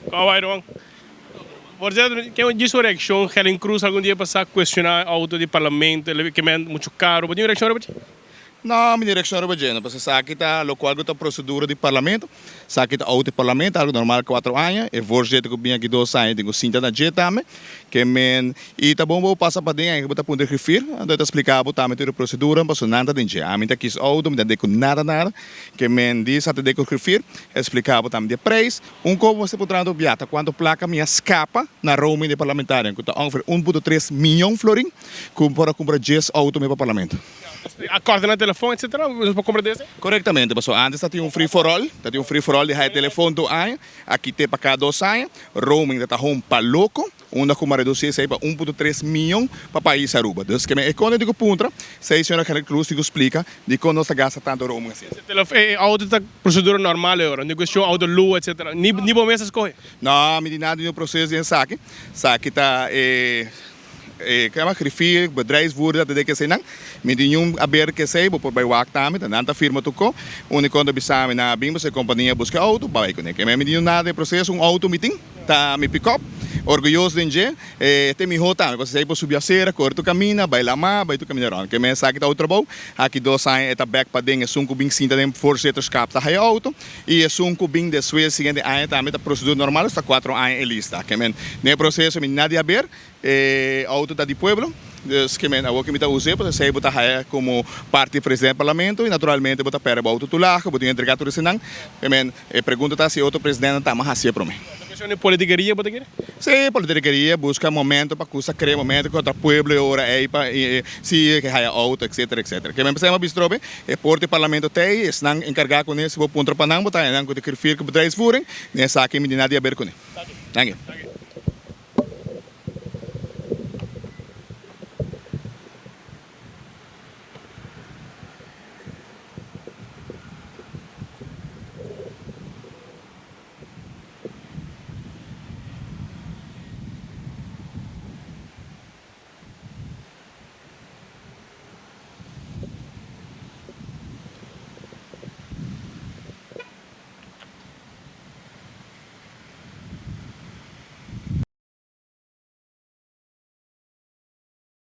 Kon bai ruman? Voorzitter, ken djis un reaccion Gerlin Cruz algun dia pasa cuestiona e auto di parlamento, el ke men mucho caro, bo tin un reaccion riba dje? No, mi tin reaccion riba dje no, pasobra esaki ta locual cu ta procedura di parlamento, esaki ta auto di parlamento, algo normal cuatro aña, e voorzitter cu bin aki dos aña tin cu sinta na dje tambe, ke men, y ta bon bo pasa paden aki bo ta puntra e griffier, anto e ta splica bo tambe tur e procedura, pasobra nan ta den dje, ami ta kies auto, mi ta de cu nada nada, ke men di sa ta de cu griffier, e splica bo tambe di e prijs. Un kopo mester por trata biata kuantu plaka mi a skapa na roaming di parlamentarionan ku ta ongeveer 1.3 miyon florin ku por a kumpra djes outo mi pa parlamento. Akòrda na telefon etcetera nos por kumpra dese? Korektamente pasobra antes ta tin un free for all, ta tin un free for all di haya telefon tur aña, a kite pa kada dos aña, roaming ta ta home pa loko. Unda cu m'a reduci esey pa 1.3 miyon pa pais Aruba. Dus keme e conde di cu puntra, sey señora Henry Cruz tin cu splica dicon nos ta gasta tanto roaming asina. E auto ta procedura normal e ora, no cuestion auto luho etc. Ni bo mes a scoge? No, mi di nada di un proces di esaki. Esaki ta e e ke yama griffier, bedrijfsvoerder ta dek eseynan. Mi di niun aber cu esey, bo por bay wak tambe, ta nan ta firma tur co. Unico ta bisa mi nan a bin pasobra e compania busca e auto, bay cune. Keme mi di niun nada di e proceso, un auto mi tin. Ta mi pick-up, orguyoso den dje, e ta e miho tambe, pasobra esei por subi acera, kore tur kaminda, bai lama, bai tur kaminda rond. Ke men esaki ta otro trabou, aki dos aña e ta bek paden, esun ku bin sinta den voorzitterschap ta haya auto, i esun ku bin despues siguiente aña tambe ta procedura normal, ta cuatro aña e lista. Ke men den e proceso mi na di haber, e auto ta di pueblo, dus ke men awor ke mi ta us'e, pasobra esei bo ta haya komo parti di presidente di parlamento i naturalmente bo ta perde bo auto tulahe, bo tin entrega tur esenan. Ke men e pregunta ta si e otro presidentenan ta haci'e prome. Ta cuestion di politikeria bo ta kere? Si, politikeria, busca momento pa cusa crea momento contra pueblo e ora ey pa si ke haya auto etcetera etcetera. Ke men pensaba bistrobe e por di parlamento t'ey esnan encarga cune si bo puntra pa nan bo ta haya nan cu ta griffier cu bedrijfsvoering, den esaki mi di nada di haber cune. Danki.